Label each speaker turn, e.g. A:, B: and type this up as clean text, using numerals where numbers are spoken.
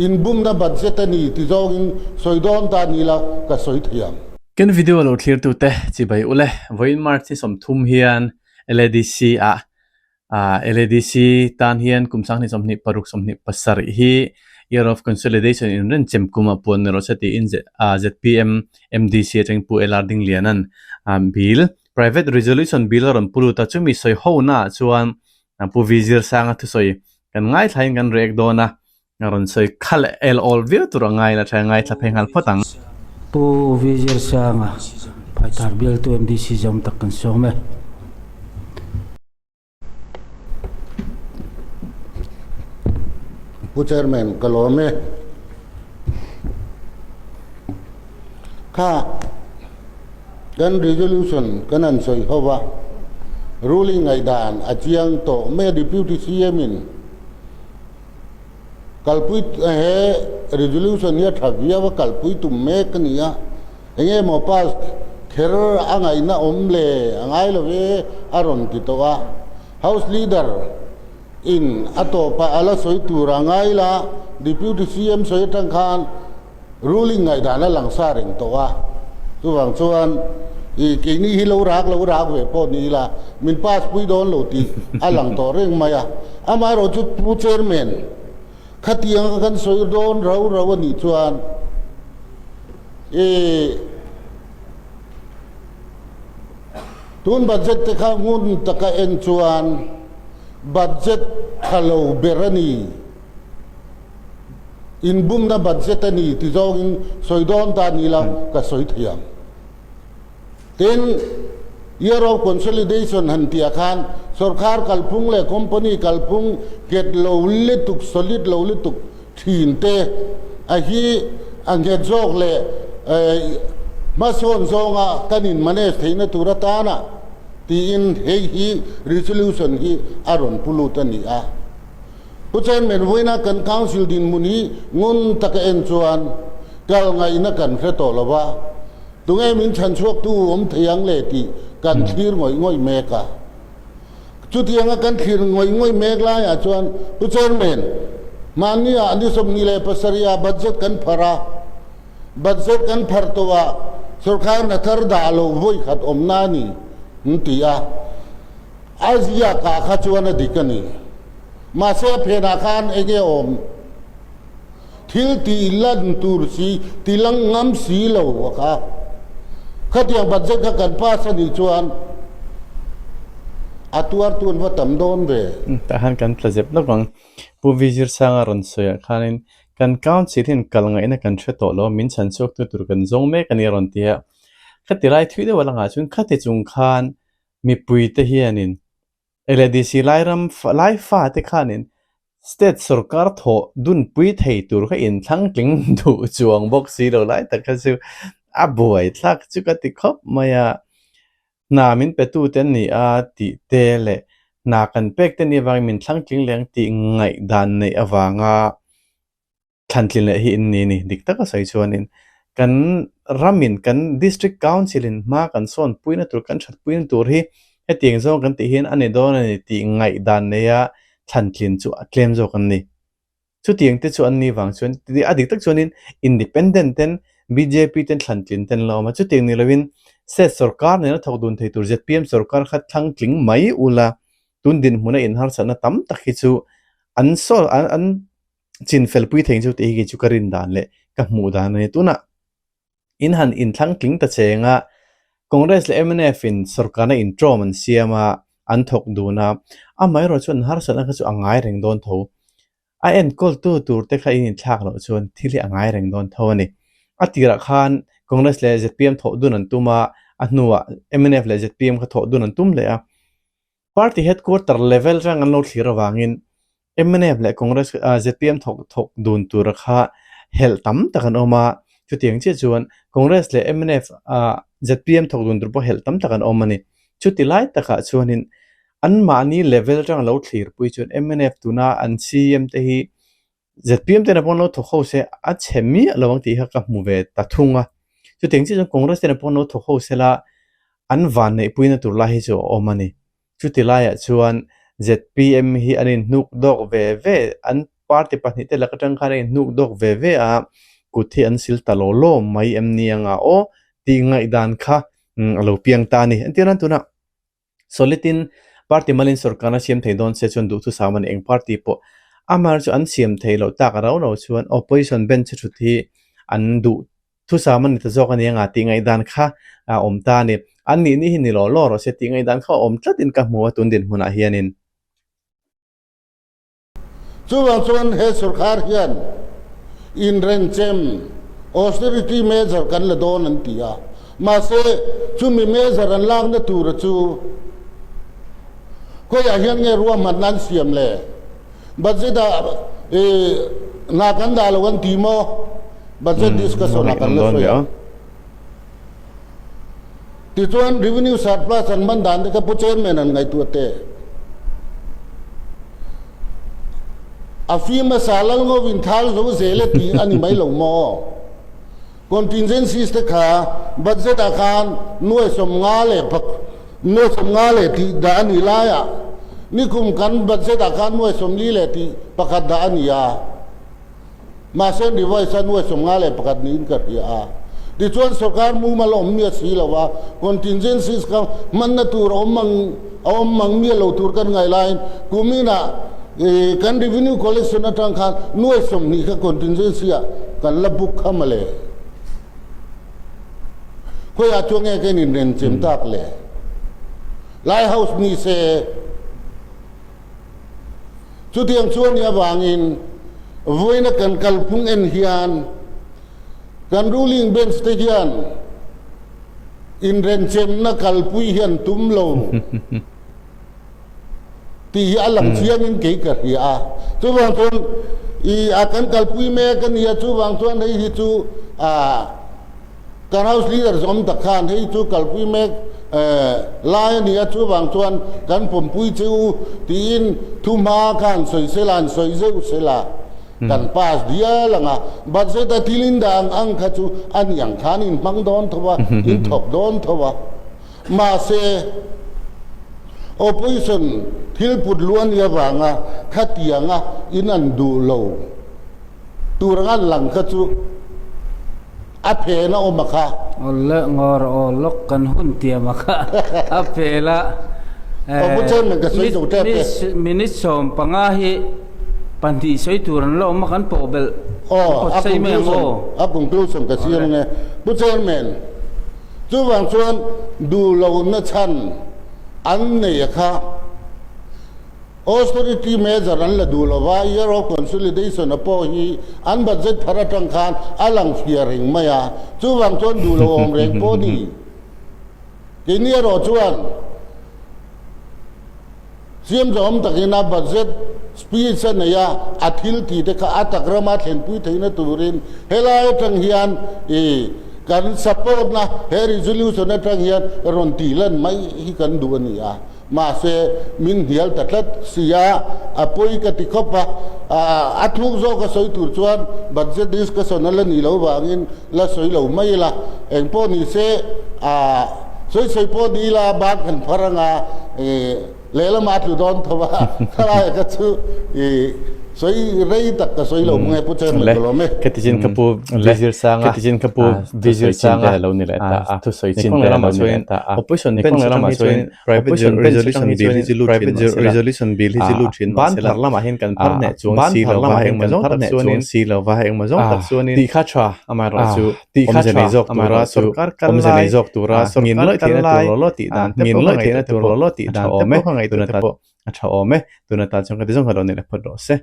A: Inbumna budget a ni ti zawngin sawi dawn ta ni la ka sawi thei ang.
B: Kan video lo thlirtute chibai ule vawiin March ni 30 hian LADC ah LADC tan hian kum 2026 27 hi Year of Consolidation inrenchem kum a puan ni rawh se tiin zpm MDC atangin Pu LR Dingliana'n bill Private Resolution Bill a rawn pu lut a, chumi sawi hona ah chuan Pu V Zirsanga thusawi kan ngaithlain kan react dawn a, a rawn sawi khalh el awl viau tur a ngai la tha ngaithla phei nghal phawt ang.
C: Pu V Zirsanga, Phaitar bialtu MDC zawm tak kan sawm e.
A: Pu Chairman, ka lawm e. Kha kan resolution kan han sawi ho va, ruling ngaihdan a chiang tawh mai a, Deputy CM in kalpui he resolution hi a tha viau a, kalpui tum mek a ni a, eng nge maw pass kher a ngaihna awm le a ngai lo ve a rawn ti tawh a, House Leader in a tawpah a la sawi tur a ngai la, Deputy CM sawi atang khan ruling ngaihdan a lang sa reng tawh a, chuvang chuan i keini hi lo rak lo rak ve pawh ni ila min pass pui dawn lo tih a lang tawh reng mai a, amaherawh chu Pu Chairman khatiang a kan sawi dawn rau rau a nih chuan i Tun budget te kha ngun taka en chuan budget tha lo ber a ni, inbumna budget a ni ti zawngin sawi dawn ta ni la ka sawi thei ang. Tin, Year of Consolidation han tih ah khan sorkar kalphung leh company kalphung nghet lo lutuk, solid lo lutuk thin te a hi a nghet zawk leh hmasawn zawnga kan in manage theihna tur atana tiin hei hi resolution hi a rawn pu lut a ni a. Pu Chairman vawiina kan Council dinhmun hi ngun taka en chuan kal ngaihna kan hre tawh lo va, tunge min chhanchhuaktu awm thei ang le tih kan thlir ngawih ngawih mek a. Chutianga kan thlir ngawih ngawih mek laiah chuan Pu Chairman, mahniah ni 27 ah budget kan pharh a, budget kan pharh tawhah sorkar hna thar dah lo vawi khat awmna a ni an ti a, a ziakah kha chuan a dik a ni. Mahse a phenah khan eng nge awm? Thil tih lan tur si, ti lang ngam si lo a kha. Khatiang budget kha kan pass a nih chuan a tuar tun va tam dawn ve.
B: Tah khan kan tla zep lawk ang. Pu Vizir Sanga rawn sawiah khanin kan council hian kal ngaihna kan hre tawh lo a, min chhan chhuaktu tur kan zawng mek a ni a rawn ti a. Khati lai thui deuh a langah chuan khati chung khan mipuite hianin LADC Lairam lai fate khanin state sorkar thawh dunpui thei tur kha inthlang tling duh chuang bawk si lo lai tak kha chu a buai thlak chu ka ti khawp mai a. Hna min petu te an ni a tih te leh hna kan pek te nih avangin min thlang tling leh ang tih ngaihdan neih avanga thlantlin leh hi in ni ni. Dik taka sawi chuanin kan ramin kan District Council in hma kan sawn puina tur kan that puina tur hi hetiang zawng kan tih hian a ni dawn a ni tih ngaihdan neia thlantlin chu a tlem zawk an ni. Chutiang te chu an ni vang chuan a dik tak chuanin Independent ten bjp ten thlantlin ten la awm a, chutiang ni lovin state sorkar nena thawk dun thei tur zpm sorkar kha thlangtling mai ula tun dinhmuna inharsatna tam tak hi chu an saw an chin fel pui thei chu tih hi kei chu ka rin dan leh ka hmuh dan a ni. Tunah in han inthlang tling ta cheng a, Congress leh mnf in sorkarna intawm an siam a, an thawk dun a, amaherawh chuan harsatna kha chu a ngai reng dawn tho. A enkawltu tur te kha in inthlak loh chuan thil hi a ngai reng dawn tho a ni. A tirah khan Congress leh zpm thawh dun an tum a, a hnuah mnf leh zpm kha thawh dun an tum leh a. Party headquarter level rang an lo thlir avangin mnf leh Congress zpm thawk thawk dun tura kha helh tam tak an awm a, chutiang chiah chuan Congress leh mnf zpm thawk dun tur pawh helh tam tak an awm a ni. Chuti lai takah chuanin anmahni level rang lo thlirpui chuan mnf tuna an CM te hi zpm tena pawh an lo thawk ho se a chhe miah lo ang tih kha ka hmu ve ta thung a. Chutiang chiah chuan Congress tena pawh an lo thawk ho se la an vanneihpuina tur lai hi chu a awm a ni. Chuti laiah chuan zpm hi an inhnuk dawk ve ve an. party pahnihte lak atang khan a inhnuk dawk ve ve a, kut hi an sil ta law law mai em ni anga aw tih ngaihdan kha a lo piang ta a ni. Entir nan tunah Solid in party malin sorkarna siam thei dawn se chuan duhthusam a ni eng party pawh amaherawhchu chu an siam thei loh tak rau rau chuan opposition bench a thut hi an duh thusam a ni ta zawk a ni anga tih ngaihdan kha a awm ta a ni. An nih nih hi ni law law rawh se tih ngaihdan kha a awm tlat in ka hmu a tun dinhmunah hianin.
A: Chuvang chuan he sorkar hian inrenchem, austerity measure, kan la dawn an ti a. Mahse, chumi measure an lakna tura chu khawiah hian nge ruahmanna an siam le? Budget-ah hna kan dah lo an ti maw? Budget discussion-ah kan la sawi ang. Tichuan revenue surplus an hman dan te kha Pu Chairman an ngaihtuah teh. A fim hmasa lal ngo in thal zo zel e tih a ni mai lo maw? Contingencies te kha budget ah khan nuai 50 leh nuai 50 leh tih dah a nih laiah nikum kan budget ah khan nuai 40 leh tih pakhat dah a ni a. Mahse device a nuai 51 niin ka hria a. Tichuan sorkar mumal a awm miah si lo a, contingencies kha hmanna tur a awm ang a awm mang miah lo tur kan ngaih laiin kuminah kan revenue collection atang khan nuai 20 kha contingency ah kan la book kha mawle. Khawiah chuan nge ka inrenchem tak le? Lai house ni se. Chutiang chuan i avangin vawiina kan kalphung en hian kan ruling bench te hian inrenchemna kalpui hi an tum lo tih hi a lang chiangin kei ka hria a. Chuvang chuan i a kan kalpui mek a nia, chuvang chuan hei hi chu a Kan House Leader zawm tak khan hei chu kalpui mek lai a ni a, chuvang chuan kan pawmpui che u tiin thuhma khan sawi sela, an sawi zeuh sela kan pass dial ang a, budget a thil in dah ang ang kha chu a ni ang khan in hmang dawn tho a, in thawk dawn tho a. Mahse, opposition thil put luan i avanga khatianga in an duh lo. Tur anga lang kha chu a phen a awm a kha.
C: Awle ngawr aw lawk kan hun tiam a kha a pel a.
A: Aw pu Chairman ka sawi zo tep e.
C: Minute 15 hi pahnih sawi tur an la awm a kan pawh belh
A: kan pawt sei mai ang aw. A conclusion ka siam nge Pu Chairman chuvang chuan duh lohna chhan an nei a kha. Austerity measure an la duh lova, Year of Consolidation a pawh hi an budget thar atang khan a lang fiah reng mai a, chuvang chuan duh lo awm reng pawh ni. Keini erawh chuan siam zawm takin a budget speech a nei a, a thil tih te kha a tak rama thlenpui theihna turin helai atang hian i kan support na he resolution atang hian rawn tih lan mai hi kan duh a ni a. Mahse, min hnial ta tlat si a, a pawi ka ti khawp a, a thluk zawk a sawi tur chuan budget discussion a la nih loh vangin la sawi lo mai ila, eng pawh ni se, sawi sawi pawh ni ila ban kan phar anga lehlamah a tlu dawn tho a, khalai ka chu sawi rei tak ka sawi lo hmang e Pu Chairman ka lawm e.
B: Khati chin ka pu Vizir Sanga Khati chin ka pu Vizir Sanga lo ni leh ta a, thusawi chin te lo ni leh ta a, opposition bench atang hi chuan Private resolution bill hi chu lut thin mahse la, resolution bill hi chu lut thin mahse la, ban phar lamah hian kan phar hneh chuang si lo va, engmah zawng tak chuanin si lo va, engmah zawng tak chuanin tih kha tha amaherawh chu tih kha tha amaherawh chu awmze nei zawk tura sorkar kal lai ngin lawih theihna tur law law tih dan te pawh ka ngaihtuah te pawh a tha awm e, tuna tan chuan ka ti zawng kha lo ni leh phawt rawh se.